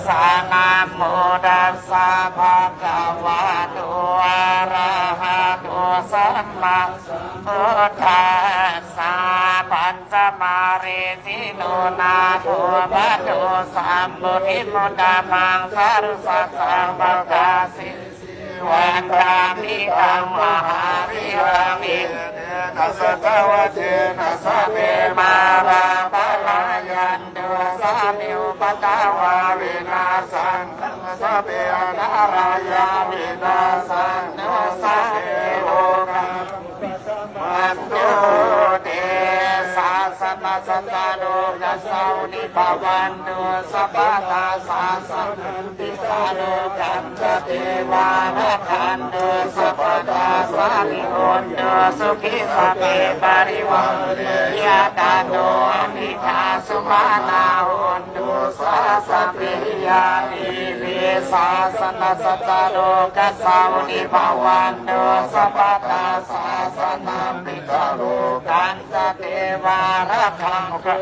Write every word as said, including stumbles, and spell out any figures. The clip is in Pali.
Namo tassa bhagavato arahato sammāsambuddhassa. Pañcamāresi lo nātho bhaddo sambuddhimuttamaṃ, sarussassaṃ pakāsesi vandāmi taṃ mahāvīraṃ. Etena saccavajjena sabbe mārā palayyan tu, sabbe upaddavā vināssantu, sabbe antarāyā vināssantu, sabbe rogā vinassatu. Tesāsana saccā lokassa uddhī bhavantu sabbadā. Sāsanampi ca lokañca devā rakkhantu sabbadā. Sukhī hontu sukhī sabbe parivārena, attānato anīghā sumanā hontu saha sabbehi ñātibhi. Sāsanassa ca lokassa uddhī bhavantu sabbadā. Sāsanampi ca lokañca devā rakkhantu